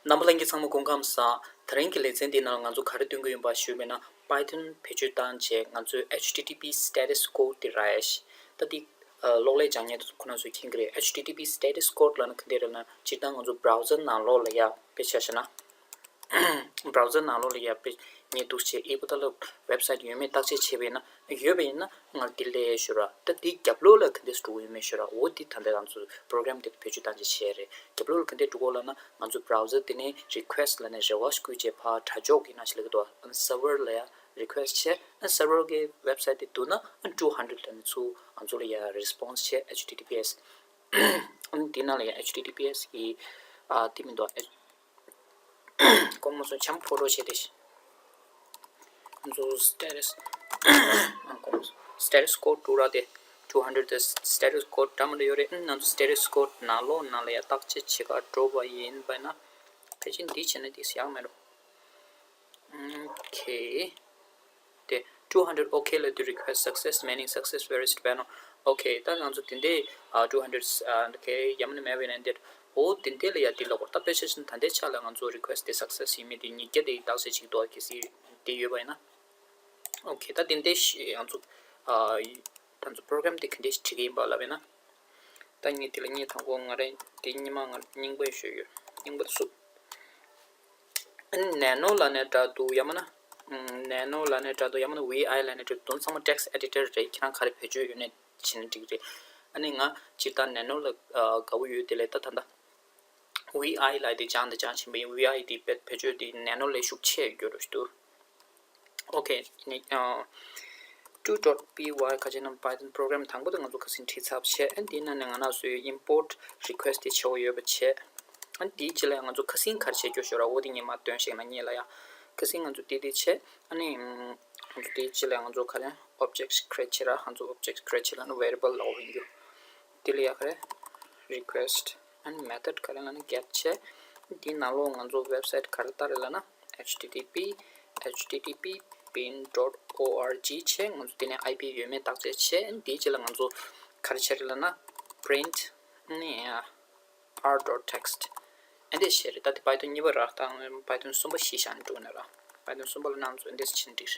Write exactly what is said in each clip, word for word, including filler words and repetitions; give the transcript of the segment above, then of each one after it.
རྣམ་པ་ལྷན་རྒྱས་ཚང་མ་སྐུ་ཁམས་བཟང་། དེ་རིང་གི་ལེ་ཚན་འདིའི་ནང་ང་ཚོ་ག་རེ་སྟོན་གྱི་ཡིན་པ་ཞུས་པ་ཡིན་ན། Python་བེད་སྤྱོད་བཏང་བྱས་ང་ཚོའི་H T T P status code་དེ་རག་ཡ་ཞིག་ད་འདི་གློག་ཀླད་སྦྱང་མཁན་ཁོ་རང་ཚོས་མཁྱེན་གྱི་རེད། H T T P status code་ལབ་ན་ག་འདྲ་རེད་ལབ་ན། སྤྱིར་བཏང་ང་ཚོ་browser་ནང་ལོགས་ལ་ཡ་དཔེ་ཆ་བཞག་ན། browser་ནང་ལོགས་ལ་ཡ་དཔེ་ཉེ་འདུག་བྱས་ཨི་བོ་ད་ལ་website་ཡོད་མེད་བརྟག་དཔྱད་བྱས་པ་ཡིན་ན། ཡོད་པ་ཡིན་ན་ང་འདི་ལས་ཞུ་ར། ད་འདི་རྒྱབ་ལོགས་ལ་ག་འདྲས་འགྲོ་གི་ཡོད་མེད་ཞུ་ར། འོ་འདི་ད་ལྟ་ང་ཚོ་program་དེ་བེད་སྤྱོད་བཏང་བྱས་བྱས་རེད། རྒྱབ་ལོགས་ལ་ག་འདྲས་འགྲོ་གི་ལབ་ན། ང་ཚོ་browser་དེ་ནས་request་ལབ་ནས་རེ་བ་བསྐུར་བྱས་ཕར་དྲ་ཕྱོགས་ཀྱི་ནང་ཞིག་ལ་འདུག server་ལ་ཡ་request་བྱས། server་གི་website་དེ་འདུག་ན་two hundred་ལབ་ནས་ཚུར་ང་ཚོ་ལ་ཡ་response་བྱས། H T T P S། འདི་ནང་ལ་ཡ་H T T P S་གི་ཨ་དེ་མི་འདུག་སྐོར་མ་སོང་། འཆམ་ཕོ་རོ་བྱས་ཏེ། ང་ཚོ་status status code་དྲུག་ར་དེ། two hundred་དེ་status code་འདྲ་མི་འདྲ་ཡོད་རེད། ང་ཚོ་status code་ནང་ལོགས་ནང་ལ་ཡ་བརྟག་དཔྱད་བྱེད་ག་འགྲོ་བ་ཡིན་པ་ན། ཕལ་ཆེར་འདི་བྱས་ན་འདི་ཡག་མེད་རོ། Okay། དེ་two hundred okay་ལབ་དུས་request success meaning success verify་བྱས་ནོ། Okay། ད་ང་ཚོ་དེ་འདྲའི་ཨ་two hundred་ཨ་okay་ཡ་མ་ནི་མེད་པ་ཡིན་ན་འདིར། འོ་དེ་འདྲའི་ལ་ཡ་དེ་ལ་གོ། ད་དཔེ་ཆ་བཞག་ན་ད་ལྟའི་ཆ་ལ་ང་ཚོ་request་དེ་success་ཡིན་མིན་དེ་ཉིས་བརྒྱ་དེ་བརྟག་དཔྱད་བྱེད་འདུག་གལ་སྲིད་དེ་ཡོད་པ་ཡིན་ན། Okay། ད་དེ་འདྲའི་ང་ཚོ་ཨ་ད་ང་ཚོ་program་དེ་ག་འདྲའི་བྲིས་ཀྱི་ཡིན་པ་ལབ་ཡིན་ན། ད་ངས་དེ་ལ་ངས་དང་པོ་ང་རང་དེ་སྔོན་མ་ང་རྙིང་པ་ཞུས་ཡོད། རྙིང་པ་སུབ། ཨ་ནི་nano་ལབ་ནས་འདྲ་འདུག་ཡ་མ་ན། ཨམ་nano་ལབ་ནས་འདྲ་འདུག་ཡ་མ་ན་V I་ལབ་ནས་འདྲ་འདུག་ཚང་མ་text editor་རེད། ཁྱེད་རང་ག་རེ་བེད་སྤྱོད་ཡོད་ནས་བྱས་ན་འགྲིག་རེད། ཨ་ནི་ང་སྤྱིར་བཏང་nano་ལ་ཨ་དགའ་པོ་ཡོད། དེ་ལས་ད་ད་ལྟ་V I་ལབ་དེ་སྦྱངས་དང་སྦྱང་བཞིན་པ་ཡིན། V I་དེ་བེད་བེད་སྤྱོད་དེ་nano་ལས་ཤུགས་ཆེ་ཡོད་རེད་འདུག Okay། ནི་ཨ་two dot P Y་ཁ་ཅིག་ནང་Python་program་དང་པོ་དེ་ང་ཚོ་ཁ་སང་བྲིས་ཚར་བ་བྱས། ཨ་འདིའི་ནང་ནས་ང་རང་ཚོའི་import request་དེ་བྱེད་དགོས་ཡོད་པ་བྱས། ཨ་འདིའི་རྗེས་ལ་ང་ཚོ་ཁ་སང་ག་རེ་བྱེད་རྒྱུ་ཞུ་ར། འོ་དེ་ངས་མར་སྟོན་ཤིག་ན་ཉེ་ལ་ཡ། ཁ་སང་ང་ཚོ་དེ་དེ་བྱས། ཨ་ནི་ང་ཚོ་དེའི་རྗེས་ལ་ང་ཚོ་ག་རེ་object create་བྱེད་ར། ང་ཚོ་object create་བྱེད་ལ་ནི་variable་ལབ་ཡིན་རྒྱུ། དེ་ལ་ཡ་ག་རེ་request and method་ག་རེ་ལབ་ན་get་བྱས། དེའི་ནང་ལོགས་ང་ཚོ་website་ག་རེ་ལྟ་རེད་ལབ་ན། H T T P H T T P bin dot O R G་བྱས། ང་ཚོ་དེ་ནས་I P་ཡོད་མེད་བརྟག་དཔྱད་བྱས། དེའི་རྗེས་ལ་ང་ཚོ་ག་རེ་བྱས་རེད་ལབ་ན་print་ནི་R dot text་ཨ་འདྲས་བྱས་རེད། ད་དེ་Python་གཉིས་པ་ར། ད་Python་གསུམ་པ་གཞི་བཞག་ནས་འགྲོ་ནས་ར། Python་གསུམ་པ་ལ་ནང་ཚོ་ཨ་འདྲས་བྱས་ན་འགྲིག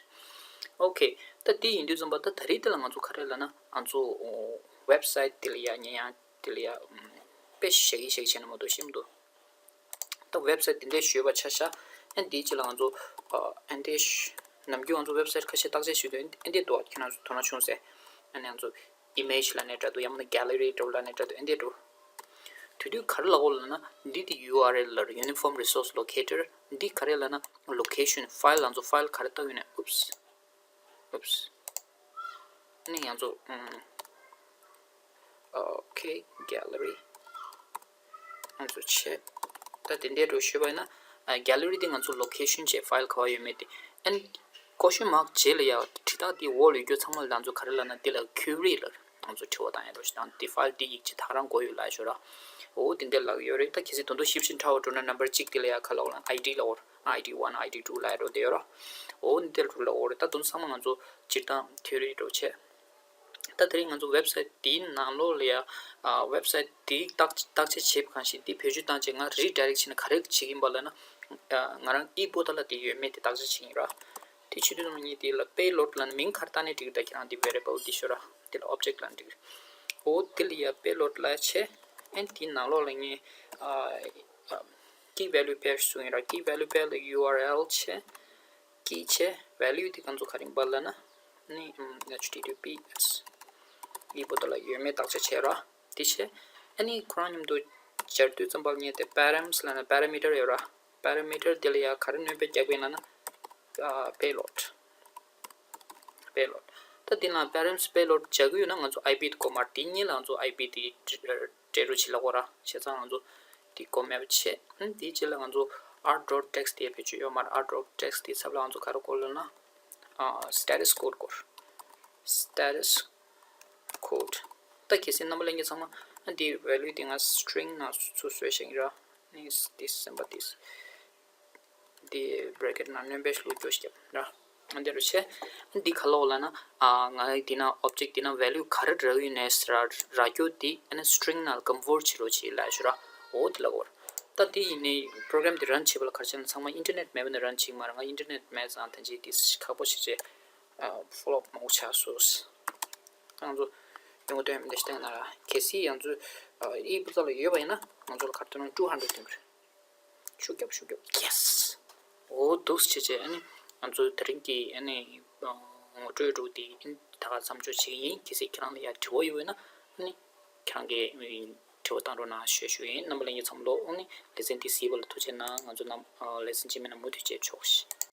Okay། ད་དེ་ཡིན་དུས་ཙམ་པ་ད་ད་རེས་དེ་ལ་ང་ཚོ་ག་རེ་ལབ་ན། ང་ཚོ་website་དེ་ལ་ཡ་ཉེ་ཡང་དེ་ལ་ཡ་དཔེ་ཞིག་ཞིག་བྱས་ན་མ་གཏོགས་ཤེས་མི་འདུག་ད་website་དེ་འདྲས་ཞུས་པ་ཆ་བཞག་ཨ་འདིའི་རྗེས་ལ་ང་ཚོ་ཨ་ཨ་འདྲས་ནམ་རྒྱུན་ང་ཚོ་website་ཁ་ཤས་བརྟག་དཔྱད་ཞུས་དུས་ཨ་འདྲས་འདུག་ཁྱེད་རང་ཚོ་དོ་སྣང་བྱུང་ཟེར། ཨ་ནི་ང་ཚོ་image་ལབ་ནས་འདྲ་འདུག་ཡང་མིན་ན་gallery་འདྲ་བོ་ལབ་ནས་འདྲ་འདུག་ཨ་འདྲས་འདུག་དེ་དུས་ག་རེ་ལབ་དགོས་ལབ་ན། འདི་དེ་U R L་ལབ་རེད། Uniform Resource Locator། འདི་ག་རེ་ལབ་ན་location། file་ང་ཚོ་file་ག་རེ་བཏབ་ཡོད་ན། oops oops། ཨ་ནི་ང་ཚོ་ཨམ་okay gallery་ང་ཚོ་བྱས། ད་དེ་འདྲས་འགྲོ་ཞུས་པ་ཡིན་ན། ཨ་gallery་དེ་ང་ཚོ་location་བྱས་file་ག་བ་ཡོད་མེད་དེ། and question mark་རྗེས་ལ་ཡ་བྲིས་རྟགས་དེ་འོག་ལ་ཡོད་རྒྱུ་ཚང་མ་ལ་ང་ཚོ་ག་རེ་ལབ་ན། དེ་ལ་query་ལབ་རེད། ང་ཚོ་དྲི་བ་བཏང་ཡ་འགྲོ་ཞིག་དང་། དེ་file་དེ་ཡིག་ཆ་ད་ག་རང་དགོས་ཡོད་ལབ་ཞོར་ར། འོ་དེ་འདྲས་ལབ་ཡོད་རེད། ད་གལ་སྲིད་དོན་དུ་ཞིབ་ཅིང་ཕྲ་བ་འགྲོ་ན་number་གཅིག་དེ་ལ་ཡ་ག་ལབ་དགོས་ལབ་ན་I D་ལབ་དགོས་རེད། I D one I D two་ལབ་ཡ་འགྲོ་བསྡད་ཡོད་ར། འོ་འདི་འདྲས་འགྲོ་ལབ་དགོས་རེད། ད་དོན་ཚང་མ་ང་ཚོ་སྤྱིར་བཏང་theory་འགྲོ་བྱས། ད་དེ་རིང་ང་ཚོ་website་དེའི་ནང་ལོགས་ལ་ཡ་ཨ་website་དེའི་བརྟག་བརྟག་དཔྱད་བྱེད་པ་གང་ཞིག་འདི་བེད་སྤྱོད་བཏང་བྱས་ང་redirect་བྱས་ན་ག་རེ་བྱེད་ཀྱི་ཡིན་པ་ལབ་ན། ཨ་ང་རང་ཨི་བོ་ད་ལ་དེ་ཡོད་མེད་དེ་བརྟག་དཔྱད་བྱེད་ཀྱི་ཡིན་ར། དེ་བྱེད་དུས་ང་གཉིས་དེ་ལ་payload་ལབ་ན་མིང་ག་རེ་བཏགས་ནའི་འགྲིག་ད་ཁྱེད་རང་དེ་variable་དེ་ཤོད་ར། དེ་ལ་object་ལབ་ན་འགྲིག་འོ་དེ་ལ་ཡ་payload་ལབ་བྱས། ཨན་དེའི་ནང་ལོགས་ལ་ངས་ཨ་ཨ་key value pair་བཟོ་ཡིན་ར། key value pair་ལ་U R L་བྱས། key་བྱས། value་དེ་ག་ཚོད་ག་རེ་ཡིན་པ་ལབ་ན། ནི་ཨམ་H T T P S་ཨི་བོ་ད་ལ་ཡོད་མེད་བརྟག་དཔྱད་བྱས་ར། དེ་བྱས། ཨ་ནི་ཁོ་རང་མཉམ་དུ་སྦྱར་དུས་ཙམ་པ་ལ་ངས་དེ་params་ལབ་ན་parameter་ཡོད་ར། parameter་དེ་ལ་ཡ་ག་རེ་སྣོན་པ་རྒྱག་པ་ཡིན་ལབ་ན། ཨ་payload payload། ད་འདི་ལ་params payload་བྱ་གི་ཡོད་ན་ང་ཚོ I P་དེ་དགོས་མ་རེད། དེ་གཉིས་ལ་ང་ཚོ I P་དེ་སྤྲད་རོགས་བྱེད་ལབ་དགོས་ར། བྱས་ཙང་ང་ཚོ་དེ་དགོས་མེད་པ་བྱས། ཨ་ནི་དེའི་རྗེས་ལ་ང་ཚོ་R dot text་དེ་བེད་སྤྱོད་ཡོད་མ་རེད། R dot text་དེའི་ཚབ་ལ་ང་ཚོ་ག་རེ་དགོས་ལབ་ན། ཨ་status code་དགོས་རེད། status code། ད་གལ་སྲིད་རྣམ་པ་ལྷན་རྒྱས་ཚང་མ་ཨ་འདི་value་དེ་ང་string་ནང་ཚུར་བཟོས་བཞག་ཡིན་ར། ནི་this་སེམས་པ་this། འདི་bracket་ནང་སྣོན་པའི་ལུགས་སྐྱོ་ཞིག་ར། འདི་རུ་བྱས། འདི་ག་ལོག་ལབ་ན། ཨ་ང་འདི་ན་object་འདི་ན་value་ག་རེ་རག་ཡོད་ནས་ར་རག་རྒྱུ་འདི་ཨ་ནི་string་ནང་convert་བྱེད་རོགས་བྱེད་ལབ་ཞུ་ར། འོ་འདི་ལ་འོར། ད་འདི་ཡིན་ནའི་པོ་རོ་གྷ་རམ་འདི་རན་བྱེད་པ་ལ་ག་རེ་བྱས་ན་ཚང་མ་ཨིན་ཊར་ནེཊ་མེད་པ་ནས་རན་བྱེད་ཀྱི་མ་རེད། ང་ཨིན་ཊར་ནེཊ་མེད་ཙང་ད་ཅི་འདི་ཁག་པོ་ཞིག་བྱས། ཨ་ཕོ་ལོ་ཨབ་མང་པོ་ཆགས་སོང་། ད་ང་ཚོ་ཡོང་གི་འདུག་ཡང་མི་འདི་ཞིག་བལྟས་ན་ར། གལ་སྲིད་ཡང་ཚོ་ཨི་པོ་ཙ་ལ་ཡོད་པ་ཡིན་ན་ང་ཚོ་ལ་ག་རེ་སྟོན་ན་ཊུ་ཧན་ཌེ་རེཌ་སྟོན་གི་རེད། ཤུགས་རྒྱབ་ཤུགས་རྒྱབ། ཡེ་སི། འོ་འདུག་སེ་བྱས་བྱས། ཨ་ནི་ང་ཚོ་དེ་རིང་གི་ཨ་ནི་ངོ་སྤྲོད་འདྲ་བོ་དེ་ཨ་ནི་ད་ག་མཚམས་འཇོག་བྱེད་ཀྱི་ཡིན། གལ་སྲིད་ཁྱེད་རང་ལ་ཡང་དྲི་བ་ཡོད་པ་ཡིན་ན་ཨ་ནི་ཁྱེད་རང་གིས་དྲི་བ་བཏང་རོགས་གནང་ཞུ་ཞུ་ཡིན། རྣམ་པ་ལྷན་རྒྱས་ཚང་མ་ལོ། ཨ་ནི་ལེ་ཚན་འདི་གཟིགས་པ་ལ་ཐུགས་རྗེ་གནང་། ང་ཚོ་རྣམ་ལེ་ཚན་རྗེས་མའི་ནང་མུ་མཐུད་བྱས་ཆོག་ཤིག།